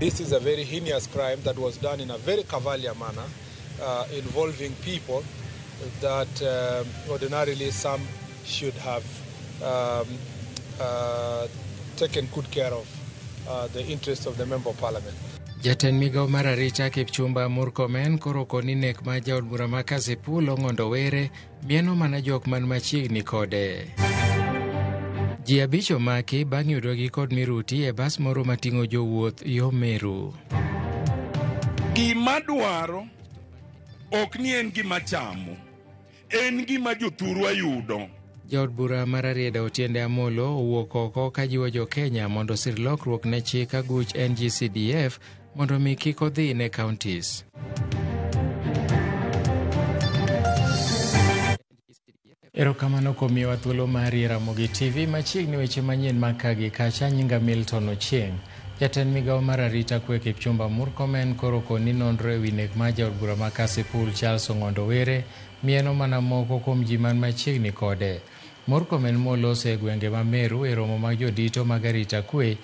This is a very heinous crime that was done in a very cavalier manner, involving people that ordinarily some should have taken good care of the interests of the Member of Parliament. Jatend migao mar arita Kipchumba Murkomen koro koni nek mar jaod bura ma Kasipul Ong'ondo Were mieno mana jok man machiegni kode. Ji 5 omaki bang' yudogi kod miruti e bas moro mating'o jowuoth yo Meru. Gima dwaro ok ni en gima chamo, en gima jothurwa yudo. Jaod bura mar Rarieda Otiende Amolo owuok oko kajiwo jo Kenya mondo osir lokruok ne chik aguch NGCDF mondo mi kik odhi ne counties. Erokamano kuom miyowa thuolo mar Ramogi TV machiegni weche manyien mag kagi kacha. Nyinga Milton Ochieng. Jatend migao mar arita kwe Kipchumba Murkomen koro koni nonro ewi nek mar jaod bura ma Kasipul Charles Ong'ondo Were mieno mana moko kuom ji man machiegni kode. Murkomen moloso e gwenge ma Meru e romo mag jodito mag arita kwe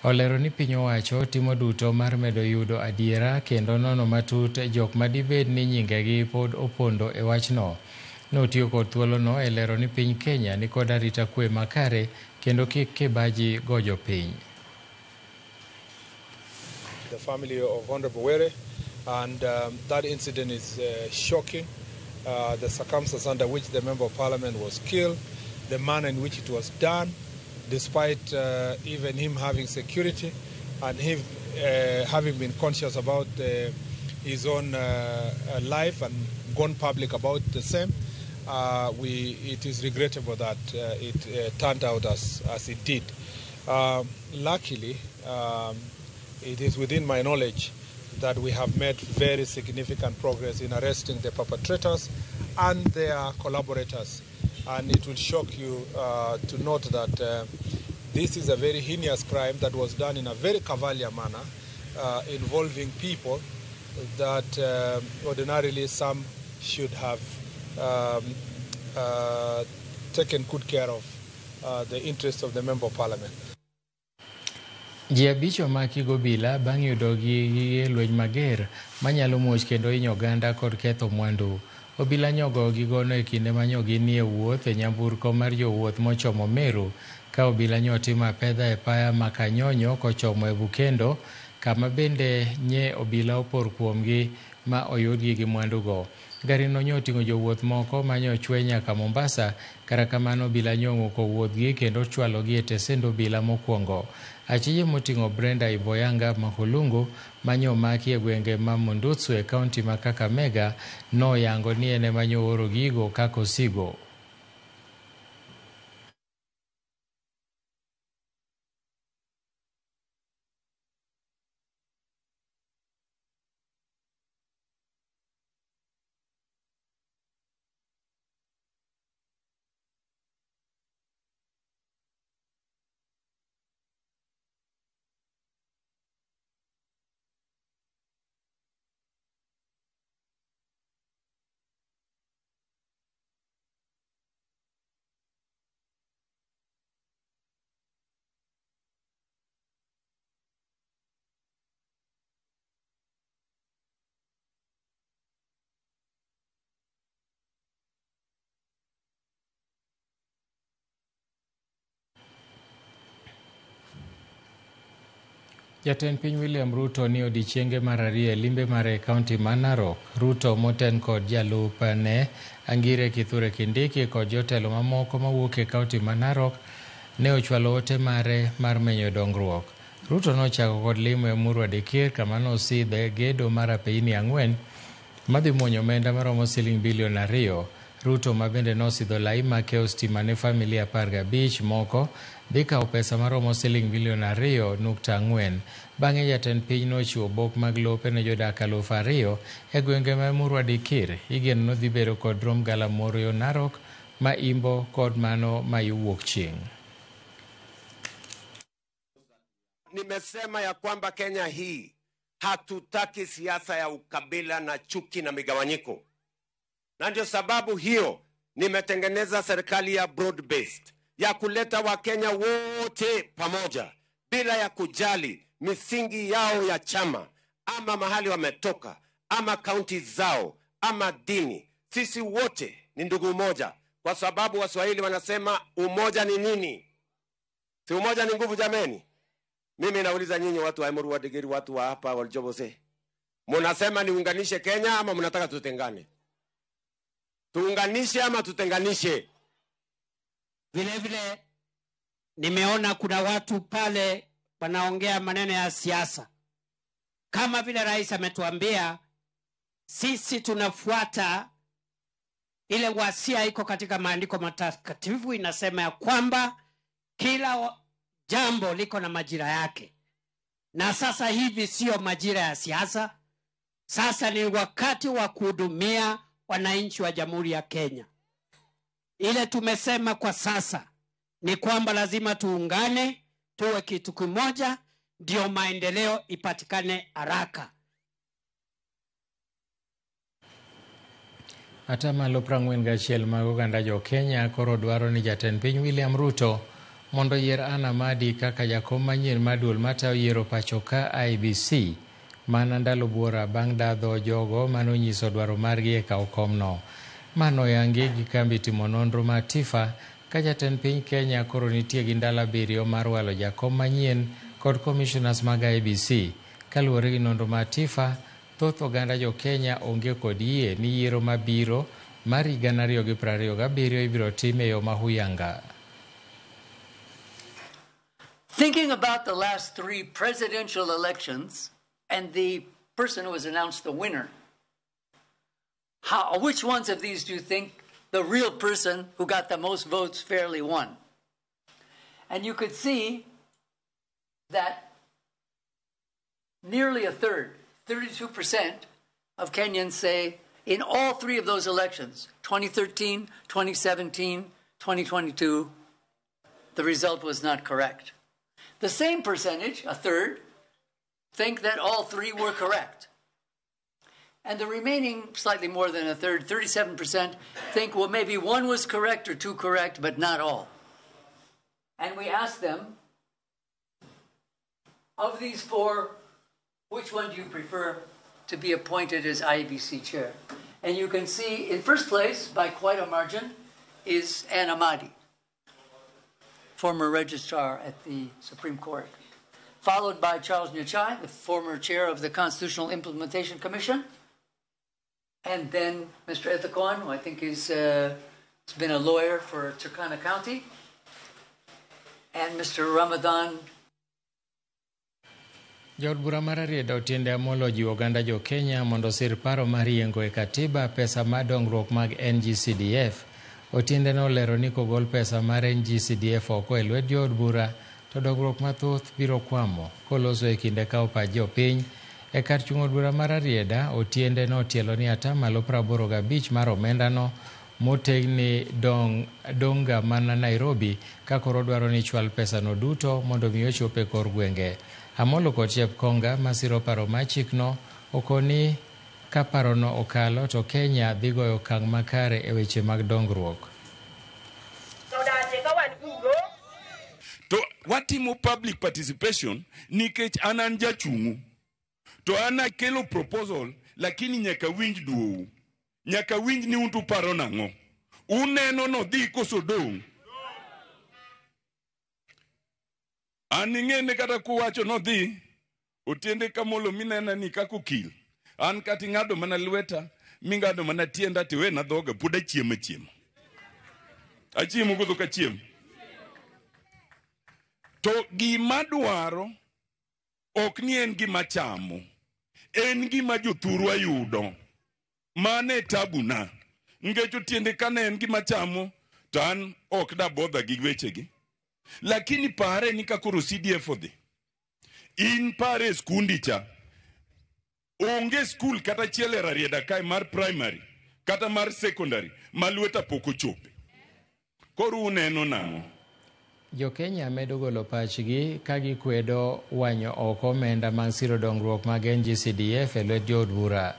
olero ni piny owacho timo duto mar medo yudo adiera kendo nono matut jok madibed ni nyingegi pod opondo e wachno. Notiyo kod thuolono e lero ni piny Kenya nikod arita kwe makare kendo kik kibaji go jopiny. The family of Honorable Were, and that incident is shocking. The circumstances under which the Member of Parliament was killed, the manner in which it was done, despite even him having security and him having been conscious about his own life and gone public about the same. It is regrettable that it turned out as it did. Luckily, it is within my knowledge that we have made very significant progress in arresting the perpetrators and their collaborators. And it will shock you to note that this is a very heinous crime that was done in a very cavalier manner, involving people that ordinarily some should have taken good care of the interests of the Member of Parliament. Ji 5 omaki gobila bang' yudogi gige lweny mager manyalo muoch kendo hinyo oganda kod ketho mwandu. Obila nyogo gigono e kinde ma nyoginie wuoth e nyamburko mar jowuoth mochomo Meru ka obila nyotimo apedha e paya ma Kanyonyo kochomo e Bukendo kama bende nye obila opor kuomgi ma oyudgi gi mwandugo. Garino nyoting'o jowuoth moko manyochwe nyaka Mombasa, kata kamano obila nyong'uko wuodhgi kendo chwalogi e tesend obila mokwongo. Achije moting'o Brenda Iboyanga Mahulungu manyomaki e gwenge ma Mondutsu e kaunti ma Kakamega noyango ni en ema nyooro gigo kaka osigo. Jatend piny William Ruto ni odiechienge mar ariyo e limbe mare e kaunti ma Narok. Ruto moten kod jalupne Angire Kithure Kindiki kod jotelo mamoko mawuok e kaunti ma Narok ne ochwalo ote mare mar menyo dongruok. Ruto nochako kod limo e Murwa Dikir kama nosidhe gedo mar apeini 4 madhi muonyo omenda maromo siling bilion 2. Ruto ma bende nosidho lai makewo stima ne familia 15 moko dhi kawo pesa maromo siling bilion 2.4. Bang'e jatend piny nochiwo bok mag lope ne jodak 2,000 e gwenge ma Murwa Dikir. Igeno nodhi bedo kod rom galamoro yo Narok ma Imbo kod mano ma yo wuok chieng'. Nimesema ya kwamba Kenya hii hatutaki siasa ya ukabila na chuki na migawanyiko. Na ndio sababu hiyo nimetengeneza serikali ya broad based ya kuleta Wakenya wote pamoja bila ya kujali misingi yao ya chama ama mahali wametoka ama kaunti zao ama dini. Sisi wote ni ndugu moja, kwa sababu Waswahili wanasema umoja ni nini? Si umoja ni nguvu jameni? Mimi nauliza nyinyi watu wa Emurua Dikirr, watu wa hapa Waljobose, mnasema niunganishe Kenya ama mnataka tutengane? Tuunganishe ama tutenganishe? Vile vile nimeona kuna watu pale wanaongea maneno ya siasa. Kama vile rais ametuambia, sisi tunafuata ile wasia iko katika maandiko matakatifu, inasema ya kwamba kila jambo liko na majira yake. Na sasa hivi sio majira ya siasa. Sasa ni wakati wa kuhudumia wananchi wa Jamhuri ya Kenya. Ile tumesema kwa sasa ni kwamba lazima tuungane, tuwe kitu kimoja, ndio maendeleo ipatikane haraka. Atamalo 41 mag oganda jo Kenya koro dwaro ni jatend piny William Ruto mondo yier Anne Amadi kaka jakom manyien mar duol matayo yiero pacho ka IEBC mana ndalo buora bang' dadho jogo manonyiso dwaro margi e kawo komno. Mano yangi gi kambi timo nonro mar TIFA ka jatend piny Kenya koro nitie gi ndalo 7 mar walo jakom manyien kod commissioners mag IEBC. Kaluwore gi nonro mar TIFA, thoth oganda jo Kenya onge kod yie ni yiero mabiro mar higa 2027 ibiro tim e yo mahuyanga. Thinking about the last 3 presidential elections and the person who was announced the winner, which ones of these do you think the real person who got the most votes fairly won? And you could see that nearly a third, 32% of Kenyans say in all 3 of those elections, 2013, 2017, 2022, the result was not correct. The same percentage, a third, think that all 3 were correct. And the remaining, slightly more than a third, 37%, think, well, maybe 1 was correct or 2 correct, but not all. And we asked them, of these 4, which one do you prefer to be appointed as IEBC chair? And you can see in first place, by quite a margin, is Anne Amadi, former registrar at the Supreme Court, followed by Charles Nyachae, the former chair of the Constitutional Implementation Commission, and then Mr. Ethekon, who I think has been a lawyer for Turkana County, and Mr. Ramadan. Jaod bura mar Rarieda Otiende Amolo ojiwo oganda jo Kenya mondo osir paro mar yiengo e katiba pesa mar dongruok mag NGCDF. Otiende nolero ni kogol pesa mar NGCDF oko e lwet jood bura to dongruok mathoth biro kwamo. Koloso e kinde kawo pach jopiny e kar chung' od bura mar Rarieda, Otiende notielo ni atamalo 85 mar omendano motegni donga mana Nairobi ka koro dwaro ni chwal pesano duto mondo mi ochop e kor gwenge. Amolo kod Chepkonga masiro paro mar chikno okoni ka parono okalo to Kenya dhi goyo okang' makare e weche mag dongruok. To watimo public participation nikech an an jachung'u to an akelo proposal, lakini nyaka winj duou, nyaka winj ni un to uparo nang'o, uneno no dhi koso dong'. An ing'ene kata kuwacho nodhi, Otiende Kamolo minena ni kaka okil, an kata ing'ado mana lweta ming'ado mana tienda tiwena dhoga pod achiemo achiemo, achiemo koso kachiemo. To gima dwaro ok ni en gima chamo, en gima jothurwa yudo. Mano e tabuna. Nikech Otiende kane en gima chamo to an ok dabodha gi wechegi. Lakini pare ni ka koro CDF odhi, in pare e skundi cha, onge skul kata achiel e Rarieda kae mar primary kata mar secondary ma lweta pok ochope. Koro uneno nang'o? Jo Kenya medo golo pachgi ka gikwedo wanyo oko omenda mag siro dongruok mag NGCDF e lwet jood bura.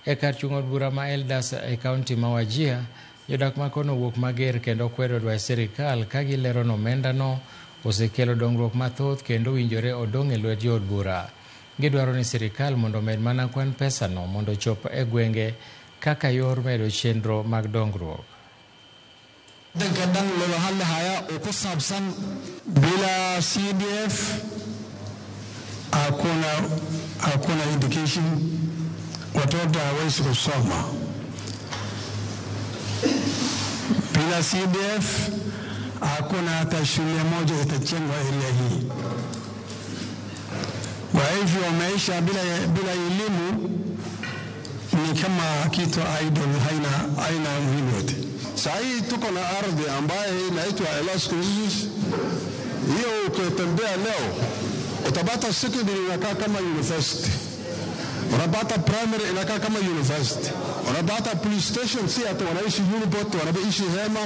E kar chung' od bura ma Eldas e kaunti ma Wajir, jodak ma kono owuok mager kendo kwedo dwach sirikal ka gilero ni omendano osekelo dongruok mathoth kendo owinjore odong' e lwet jood bura. Gidwaro ni sirikal mondo omed mana kwan pesano mondo ochop e gwenge kaka yor medo chenro mag dongruok. Waddanka dhan loola hadlahayaa oo ku saabsan bila CDF hakuna education, watoto hawezi kusoma. Bila CDF hakuna hata shule moja itajengwa area hii. Kwa hivyo maisha bila elimu ni kama kitu idle, haina umuhimu yote. Saa hii tuko na ardhi ambaye inaitwa Elas Cruises. Hiyo ukitembea leo utapata secondary inakaa kama university, unapata primary inakaa kama university, unapata police station, si hata wanaishi Uniport, wanaishi hema,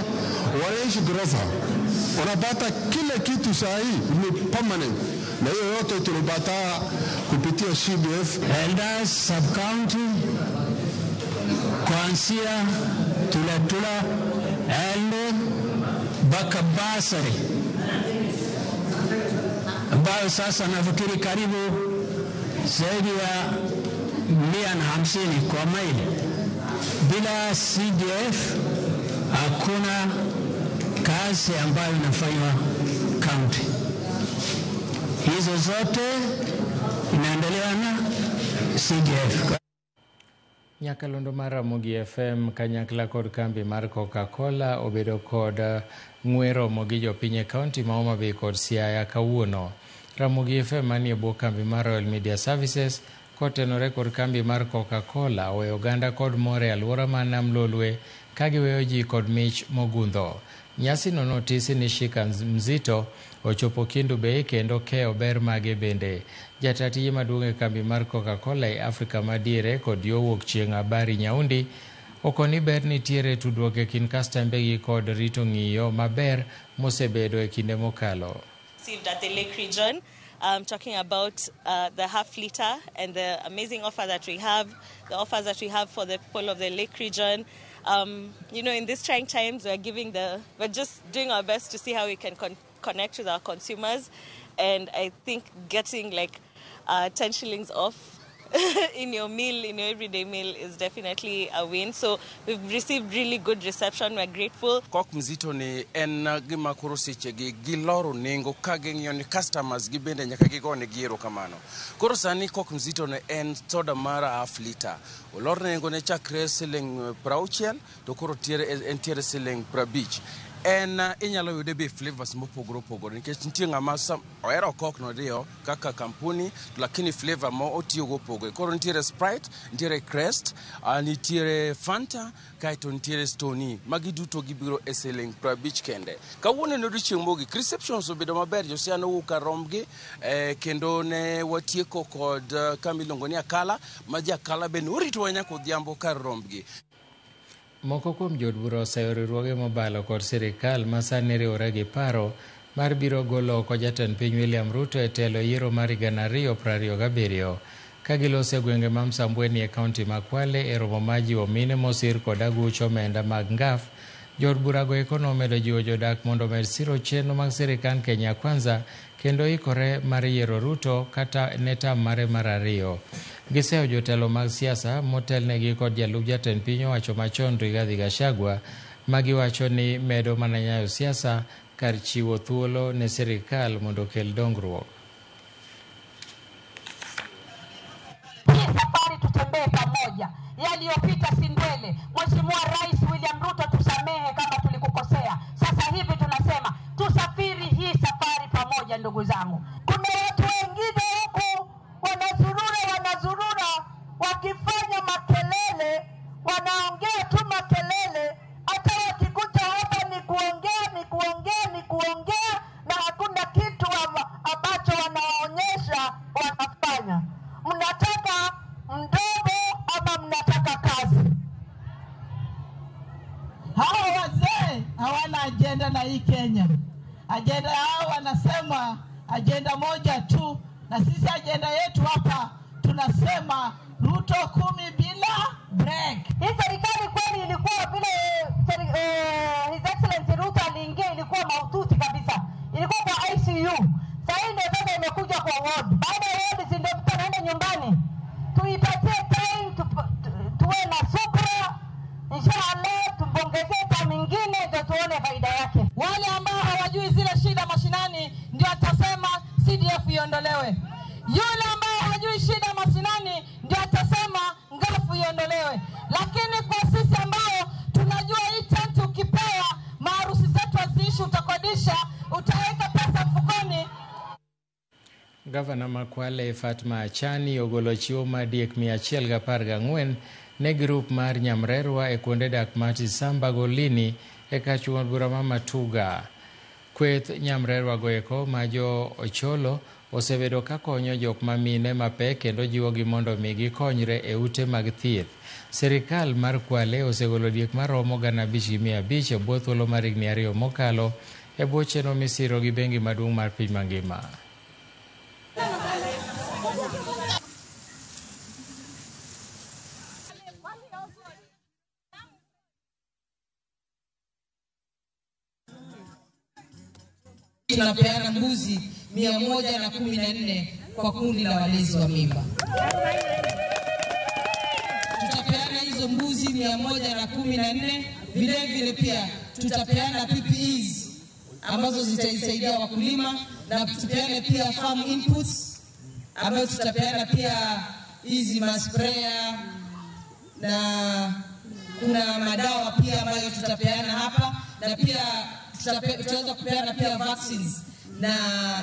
wanaishi ghorofa, unapata kila kitu. Saa hii ni permanent, na hiyo yote tulipata kupitia CDF. Elders sub county kuanzia Tulatula Eldo mpaka Basari, ambayo sasa nafikiri karibu zaidi ya 150 kwa maili. Bila CDF hakuna kazi ambayo inafanywa county. Hizo zote inaendelea na CDF. Nyakalondo mar Ramogi FM kanyakla kod kambi mar Coca-Cola obedo kod ng'we romo gi jopiny e kaunti ma Homa Bay kod Siaya kawuono. Ramogi FM manie bwo kambi mar Royal Media Services kotenore kod kambi mar Coca-Cola oweyo oganda kod mor e alwora mar Nam Lolwe ka giweyo ji kod mich mogundho. Nyasi no notisi ni Shika Mzito ochopo Kendu Bay kendo keyo ber mage bende. Jata tije maduong' e kambi mar Coca-Cola e Afrika madiere kod yo wuok chieng' Habari Nyaundi okoni ber nitiere tudruok e kind kastembegi kod rito ng'iyo maber mosebedo e kinde mokalo. Received at the Lake Region, talking about the half liter and the amazing offer that we have, the offers that we have for the people of the Lake Region. In these trying times, we're just doing our best to see how we can connect with our consumers, and I think getting like 10 shillings off in your meal, in your everyday meal, is definitely a win. So we've received really good reception. We're grateful. Kok Mzito ni en gima koro sechegi giloro nengo ka ging'iyo ni customers gi bende nyaka gigone gi erokamano. Koro sani Kok Mzito ni en soda mar half liter. Olor nengo ne chakre siling 60 to koro tiere entiere siling 50. En inyalo yude be flavors mopogore opogore nikech nitie ng'ama ohero Coke no diyo kaka kampuni to lakini flavor mo otiyogo opogore. Koro nitiere Sprite, nitiere Krest, nitiere Fanta, kaeto nitiere Stoney. Magi duto gibiro e siling 50 kende. Kawuono en odiochieng' mogik, receptions obedo maber, josiaya nowuok kar rombgi kendo ne watieko kod kama iluongo ni Akala, ma jo Akala bende oritowa nyaka odhiambo kar rombgi. Moko kuom jood bura oseyo riwruoge mobalo kod sirikal ma sani riwore gi paro mar biro golo oko jatend piny William Ruto e telo e yiero mar 2027 ka giloso e gwenge ma Msambweni e kaunti ma Kwale e romo mar jiwo mine mosir kod aguch omenda mag NGAAF. Jood burago eko nomedo jiwo jodak mondo omed siro chenro mag sirikand Kenya Kwanza kendo ikore mar yiero Ruto kata ne tam mare mar ariyo. Giseyo jotelo mag siasa motelnegi kod jalup jatend piny owacho machon Rigathi Gachagua magiwacho ni medo mana nyayo siasa kar chiwo thuolo ne sirikal mondo okel dongruok. Hii safari tutembee pamoja, yaliyopita si ndwele. Mheshimiwa Rais William Ruto, tusamehe kama tulikukosea. Sasa hivi tunasema tusafiri hii safari pamoja, ndugu zangu. Kuna watu wengine huku wanazurura, wanazurura wakifanya makelele, wanaongea tu makelele, hata wakikuja hapa ni kuongea, ni kuongea, ni kuongea, na hakuna kitu ambacho wanaonyesha wanafanya. Mnataka mdomo ama mnataka kazi? Hawa wazee hawana ajenda na hii Kenya. Ajenda yao wanasema ajenda moja tu, na sisi ajenda yetu hapa tunasema Ruto 10 bila break. Hii serikali kweli ilikuwa vile His Excellency Ruto aliingia, ilikuwa mahututi kabisa, ilikuwa kwa ICU. Gavana ma Kwale Fatma Achani ogolo chiwo mar diek 114 ne grup mar nyamrerwa e kuonde dak ma Tisamba Golini e kar od bura ma Matuga. Kweth nyamrerwa goeko ma jo Ocholo osebedo ka konyo jok ma mine mapek kendo jiwogi mondo mi gikonyre e ute mag thieth. Sirikal mar Kwale osegolo diek maromo 5,500 e bwo thuolo mar higni 2 mokalo e bwo chenro misiro gi bengi maduong' mar piny mangima. Tunapeana mbuzi 114 kwa kundi la walezi wa mimba. Tutapeana hizo mbuzi 114, vile vile pia tutapeana PPEs ambazo zitaisaidia wakulima, na tupeane pia farm inputs ambayo tutapeana pia hizi masprayer na kuna madawa pia ambayo tutapeana hapa, na pia tutaweza kupeana pia vaccines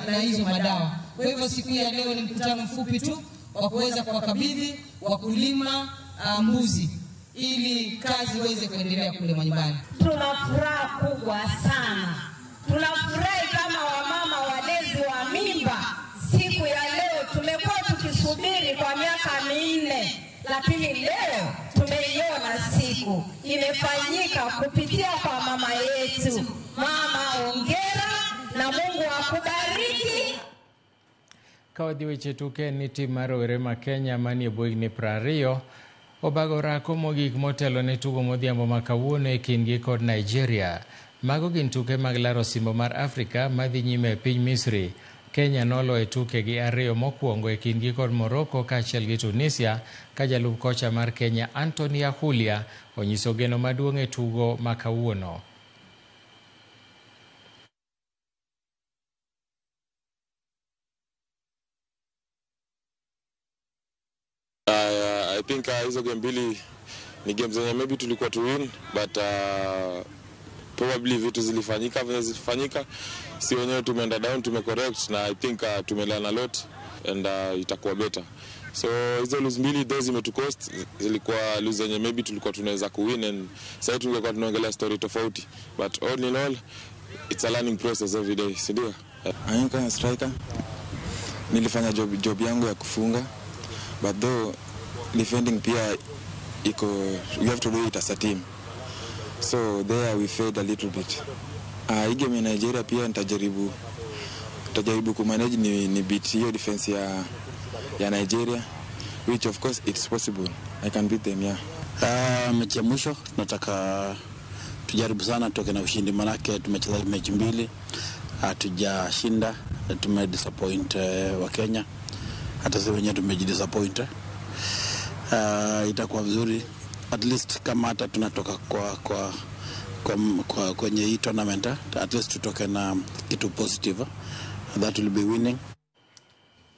na hizo madawa. Kwa hivyo siku ya leo ni mkutano mfupi tu wa kuweza kuwakabidhi wakulima mbuzi ili kazi iweze kuendelea kule manyumbani. Tuna furaha kubwa sana. Tunafurahi kama wamama walezi wa mimba. Siku ya leo tumekuwa tukisubiri kwa miaka 4, lakini leo tumeiona siku imefanyika kupitia kwa mama yetu. Mama, hongera na Mungu akubariki. Ka wadhi weche tuke ni tim mar rowere ma Kenya manie bwo higni 20 obago orako mogik motelo ne tugo modhiambo ma kawuono e kindgi kod Nigeria. Mago gin tuke mag laro osimbo mar Afrika madhi nyime e piny Misri. Kenya nolo e tukegi 2 mokwongo e kindgi kod Morocco kaachiel gi Tunisia, ka jalup kocha mar Kenya Anthony Ahulia onyiso geno maduong' e tugo ma kawuono. I think hizo game mbili ni games zenye maybe tulikuwa to win, but probably vitu zilifanyika venye zilifanyika, si wenyewe tumeenda down, tumecorrect, na I think tumelearn a lot and itakuwa better. So hizo lose mbili though zimetucost, zilikuwa lose zenye maybe tulikuwa tunaweza kuwin, and sasa tungekuwa tunaongelea story tofauti, but all in all it's a learning process every day, si ndio? Kama striker nilifanya job yangu ya kufunga, but though defending pia iko, we have to do it as a team, so there we failed a little bit. Hii game ya Nigeria pia nitajaribu kumanage ni beat hiyo defense ya Nigeria, which of course it's possible, I can beat them, yeah. Mechi ya mwisho nataka tujaribu sana tutoke na ushindi, manake tumecheza mechi mbili hatujashinda, tumedisappoint wa Kenya, hata sisi wenyewe tumejidisappoint. Itakuwa vizuri at least kama hata tunatoka kwa kwenye hii tournament, at least tutoke na kitu positive, that will be winning.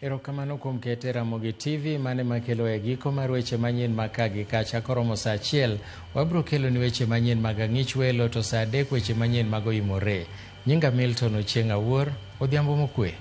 Erokamano kuom kete Ramogi TV mane makelo e giko mar weche manyien ma ka gi kacha koromo saa 1 wabro kelo ni weche manyien mag ang'ich welo, to saa 3 weche manyien mag oimore. Nyinga Milton Ochieng' Awuor, odhiambo mokwe.